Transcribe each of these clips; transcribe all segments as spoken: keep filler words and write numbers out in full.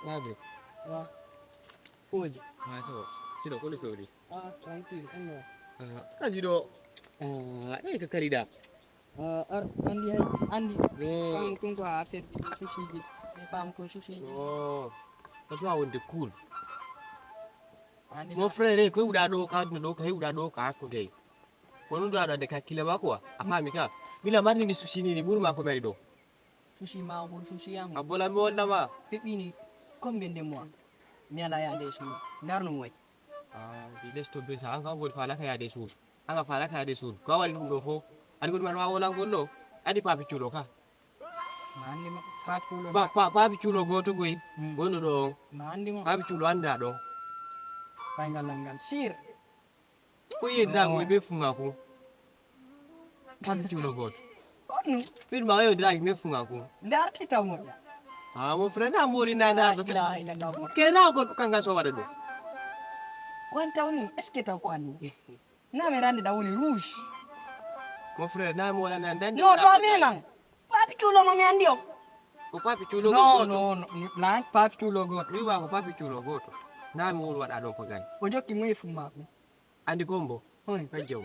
Nabi. Wa. Oji. Ah, so. Sino ko ni sori. Ah, tranquille, enno. Ah, kadi ɗo. Ah, ɗe ka kadi da. Ah, ar andi hay andi. No. Fam kun ko a set sushi ji. E fam kun sushi ji. Oh. Ko so wonde cool. Andi. Mon frère, ko huɗa ɗo ka ɗo ka huɗa ɗo ka ko dey. Ko ɗum ɗo aɗa waɗde kakkille ma quoi. A faami ka? Mila marni ni sushi ni ni ɓuri ma ko mari ɗo. Sushi ma ngol sushi am. A bola mi wonna ma. Peɓɓini combien de mois? Mi ala yaade e suudu. Ndarno mo waɗi. Ah, ɗi lesto be sa an kam woni faalaka yaade e suudu. An a faalaka yaade e suudu. Ko a waɗi ɗum ɗo fof. Ani woni man ma wolangol ɗo. Adi papi cuulo ka. Ma andi mo. Papi cuulo. Pa pa papi cuulo gooto goy. Mm. Wonno ɗo on. Ma andi mo. Papi cuulo annda ɗo. Payngal langal. Sir. Ko yedda ko be funga ko. Papi cuulo gooto. Honɗum? Ɓiɗɗo ma o yewdiraki be funga ko. Ndarti taw moƴƴa. Ah, mon frère na mboɗi na ndarto. La ilaha illallah. Kena ko kanga so waɗa ɗum. Ko an taw ni, est-ce que taw ko an ni? Na mi rande da woni rouge. Mon frère na mi wala na ndan. No, to mi man. Papi cuulo mo mi andi o. Ko papi cuulo. No, gooto. No, no. La papi cuulo gooto. Wi wa ko papi cuulo gooto. Na mi wol waɗa ɗon ko gani. O jokki mo e fumma ko. Andi kombo. Hoi. Ka jaw.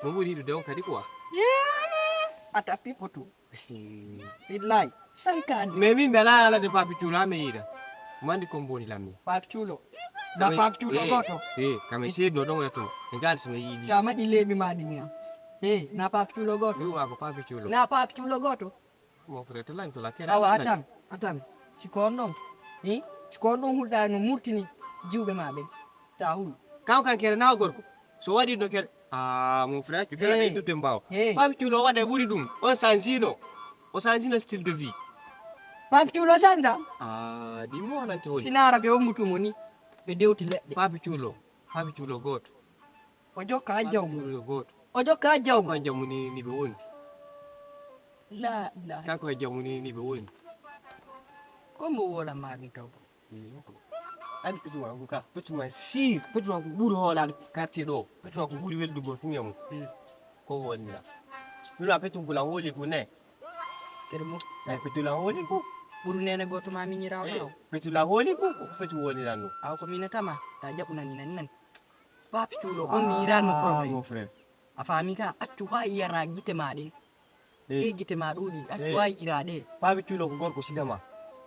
Mo ɓuri yiɗude on kadi quoi. A tappi potu. Billahi. Sankani. Mais min mbela ala de papi cuulo ame yiɗa. Mo andi kombo woni lammi. Papi cuulo. Da papi cuulo gooto. Eh, kame seedno ɗon e to. E ngal so mi yiɗi. Ta maɗi leeɓi ma ɗi mi am. Eh, na papi cuulo gooto. Wi wa ko papi cuulo. Na papi cuulo gooto. Mon frère, to lanto la kera. Awa, atan, atan. Si ko on ɗon, eh? Si ko on ɗon hulɗa no murtini jiwɓe ma ɓen. Ta hul. Kan kan kere na gorko. So waɗi no kere. Ah, mon frère, tu fais la tête de mbao. Hey. Papi cuulo waɗa e ɓuri ɗum. On sanzino. O sanzino style de vie. Papi cuulo sanza. Ah, di mo na to. Sinara be ummutu mo ni. Be dewti leɗɗe. Papi cuulo. Papi cuulo gooto. O jokka ha jawmu. Gooto. O jokka ha jawmu. Ko jawmu ni ni ɓe woni. La ilaha. Ka ko jawmu ni ni ɓe woni. Ko mo wola ma ɗum taw. An pitu ma ko ka pitu ma si pitu ma ko ɓuri hoolaade quartier ɗo pitu ma ko ɓuri weldugo tun yamu. Ko woni la. Ɗum a pitu ko la woli ko ne. Kede mo. Ay pitu la woli ko. Ɓuru nene goto ma miñirawo. Pitu la woli ko ko pitu woni la no. Aw ko mina tama ta jaɓu nani nani nani. Papi cuulo on mi yiɗaano problème. Mon frère. A faami ka accu haa yiyana gite ma ɗen. Ɗe gite ma ɗuuɗi accu haa yiyira ɗe. Papi cuulo ko gorko sidama.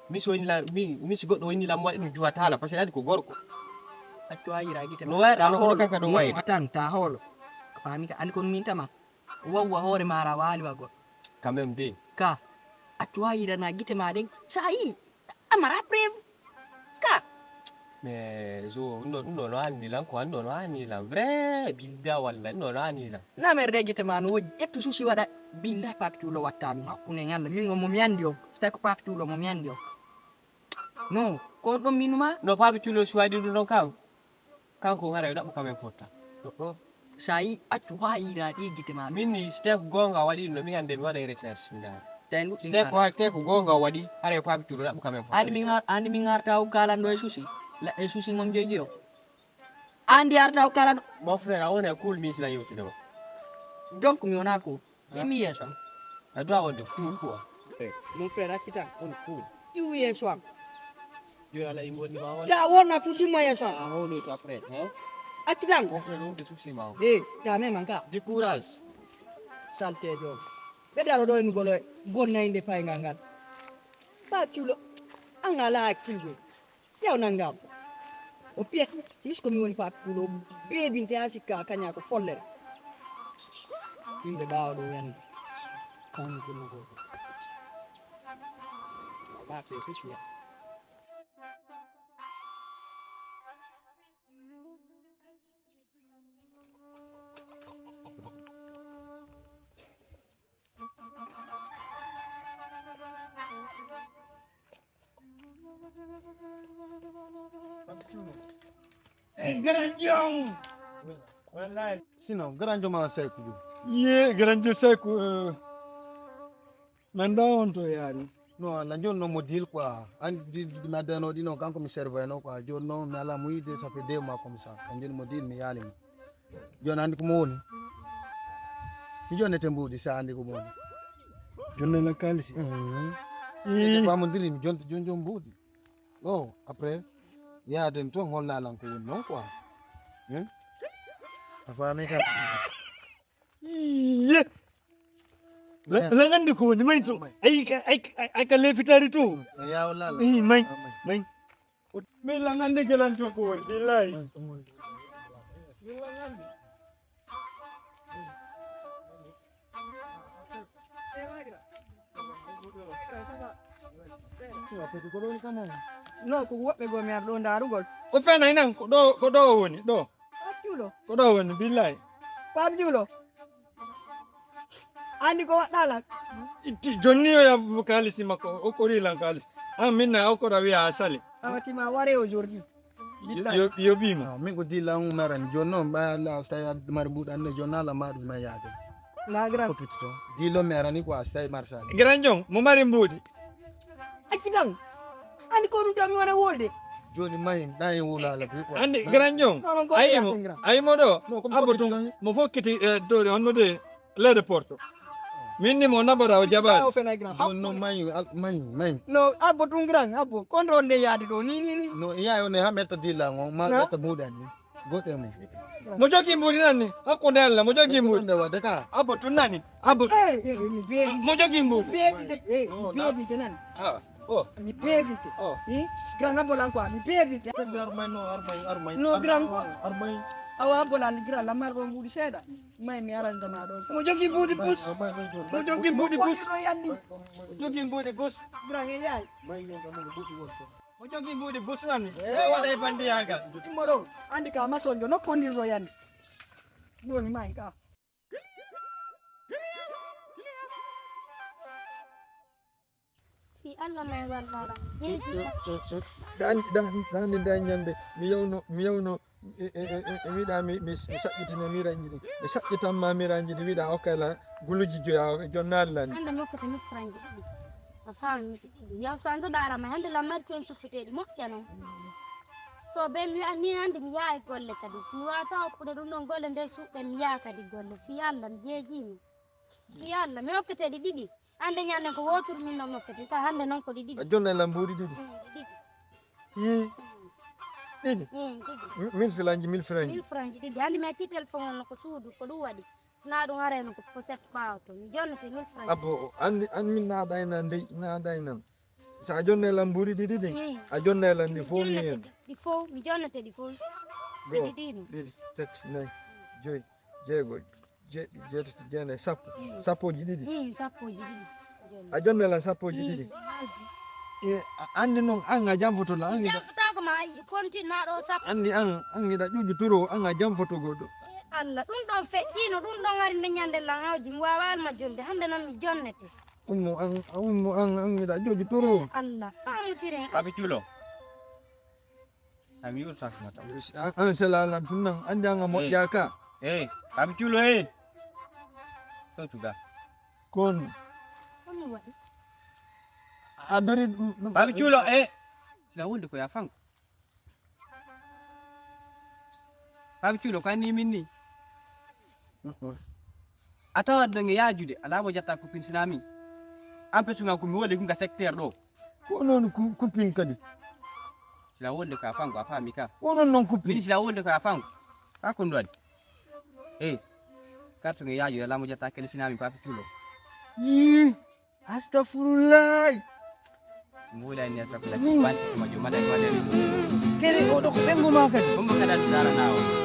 Mi so woni la mi mi si goɗɗo woni la mo waɗi ɗum juwatala parce que andi ko gorko. Accu haa yiyira gite ma. No wayra no hoɗo kanka ɗum wayra. Atan ta hoolo. A faami ka andi kon min tama. Wawwa hoore maara waali wa goɗɗo. Quand même de. Ka accu haa yiyirana gite ma ɗen. Sa yi. Amara preuve ka. Mais zo ɗum ɗo ɗum ɗo no anni lan ko anno no anni lan vrai bilda walla ɗum ɗo no anni lan. Na mer de gite ma no woji ƴettu susi waɗa. Bilda papi cuulo watta ɗum hakkunde en Allah min on mo mi andi on. So tawi ko papi cuulo mo mi andi on. No ko on ɗon minuma. No papi cuulo si waɗi ɗum ɗon kam. Kanko ngara yo ɗaɓɓu kam en fotta. Ɗoɗɗo. Sa yi accu haa yira ɗi gite ma. Min ni si tawi ko goonga waɗi ɗum ɗo min hannde mi waɗa recherche mi ndaara. Tawi ɗum si tawi ko tawi ko goonga waɗi haray ko haɓi cuuɗo ɗaɓɓu kam en fotta. Andi min ar- andi min arta o kalan ɗo e susi. La e susi mon jogi o. Andi arta o kalan. Mon frère a wona e cool min sila yewtude o. Donc mi wona cool. Imi yeeso am. A doit wonde cool quoi. Mon frère accitan on cool. Iwu yeeso am. Yo ala imo ni ma wala. Ta wona fusi mo yeeso am. A hono to après hein. Accitan. Mon frère on de souci ma. Eh, ta me manka. Du courage. Salte do. Be daro do en golo bonnayde paygal ngal. Ba culo. An ala hakkilgo. Yaw nangam. O piyet misko mi woni papi pulo bebinte ha sikka kaña ko follere. Yimɓe ɓawa ɗo yande kawni gullugo. Papi e fisiya. Hey, Grand John! Sinon, grand joma Seku. Ye, grand jo Seku. Man da on to yari. No, la joni no mo deal quoi. An di di ma dano di no kanko mi serve no quoi. Joni no mi ala mo yide, ça fait deux mois comme ça. An joni mo deal mi yali mo. Joni andi ko mo woni. Mi joni te mbudi sa andi ko mo woni. Joni la kalisi. Mhm. Ko mo diri mi joni joni joni mbudi. Oh, après, yaaden toon hollaa lan ko woni noon quoi. Hein? A faami kam? Iye. La la ngandi ko woni may to. Ay ka ay ay ka lefitari to. Yaaw lala. Ii may. May. Min la ngandi gelan to ko woni billahi. Min la ngandi. No ko woɓɓe goo mi ar ɗo ndaarugol. O fenay nan ko ɗo ko ɗo o woni ɗo. Pape Juulo. Ko ɗo o woni billahi. Pape Juulo. Andi ko waɗɗa lan. Itti jonni o yabbu kalisi makko o kori lan kalisi. An minna o kora wiya a sali. Awatima ware aujourd'hui. Yo- yo- yo bima. Ah, min ko dilla on merani joni noon ɓaya la stay mari mbuɗan no joni ala maɗum ma yaade. La grand. Fokiti to dilo merani quoi stay marsali. Grand jon mo mari mbuɗi. Acci tan. Andi ko ɗum tan mi wona wolde. Joni mayi ɗa en wulala bi quoi. Andi grand jon. Ayimo ayimo ɗo. Abbo tun mo fokkiti dori honno de. Lede porto. Min ni mo nabara o jabaali. Ɗon no mayi mayi mayi. No abbo tun grand abbo kon ɗon nde yaade ɗo ni ni ni. No iya yo ne ha metta dilla ngo ma metta buɗan ni. Goɗe mo. Mo jogi mbuɗi nan ni hakkunde Allah mo jogi mbuɗi. Nde wadde ka. Abbo tun nani abbo. Mo jogi mbuɗi. Beebite nan. Oh. Mi beebite. Oh. Grand abbo lan quoi mi beebite. Armay no armay armay. No grand quoi. Armay. Awa abbo lan grand lamar ɗo mbuɗi seeɗa. May mi aranta ma ɗo. Mo jogi mbuɗi bus. Mo jogi mbuɗi bus. Ɗo yandi. Jogi mbuɗi bus. Grand e yaay. Mo jogi mbuɗi bus nan. E waɗa e bandiyagal. Mo ɗo andi ka masonjo nokkondirɗo yandi. Ɗoni may ka. Fi Allah may wallara. Heeji. Ɗan ɗan ɗan ɗan ñande mi yawno mi yawno e e e e wiɗa mi mi mi saƴƴitina miranji ɗi mi saƴƴitanma miranji ɗi wiɗa okkay la guluji joya jonnali lan. Hande mokkata mille franji ɗiɗi a faami yaw santo ɗarama hande lammari toon suffuteɗi moƴƴa noon. So ɓe mi wiya ni hande mi yaha e golle kadi mi wawata hoppude ɗum ɗon golle nder suuɗe mi yaha kadi golle fi Allah mi jeejima. Fi Allah mi hokkete ɗi ɗiɗi. Hande ñande ko woturu min no mokkete ka hande noon ko ɗi ɗiɗi. A jonna e lambuuri ɗiɗi. Ɗiɗi. Ɗiɗi. Mille filanji mille franji. Mille franji ɗiɗi hande mi acci téléphone on no ko suudu ko ɗum waɗi. Sina ɗum harayno ko poset ɓawoto mi jonnete mille franji. Abbo andi an min naɗayna ndey naɗaynan. Sa a jonna e lambuuri ɗiɗi ɗin a jonna e lan ɗi fof mi hen. Ɗi fof mi jonnete ɗi fof. Ɗiɗi ɗiɗi. Ɗiɗi tati nayi joyi jeegoy. Jeeɗiɗi jeetati jeenayi sappo. Sappoji ɗiɗi. Sappoji ɗiɗi. A jonnay lan sappoji ɗiɗi. E andi noon an a jamfoto la an ida. Jamfotako ma kontinnaɗo sappo. Andi an an ida ƴuƴu turo an a jamfoto goɗɗo. Allah ɗum ɗon feƴƴino ɗum ɗon ari nde ñande lan awji mi wawa alma jonde hande noon mi jonnete. Ummo an ummo an an ida ƴuƴu turo. Allah famutiren. Papi culo. Ami yurta sina taw. An sela lan tun nan andi an a moƴƴa ka. Eh, Papi Culo eh. To tuga. Kon. A dori. Papi Culo eh. Sina wonde ko ya fanko. Papi Culo ko anni min ni. A tawat ɗo nge yaajude alaa mo jatta ko pinsinaa min. An pesunga ko mi woni kunga secteur ɗo. Ko noon kuppin kadi. Sila wonde ko a fango a faami ka. Ko noon noon kuppin. Min sila wonde ko a fango. Ka ko nduwani. Eyi. Kartu nge yaajude alaa mo jatta kene sinaa min papi culo. Yii. Astafurullah. Mbuuɗa ni astafurullah. Banti ma jom mala mala. Kere o ɗo ko ɓengo ma kadi. Bongo kada dara nawo.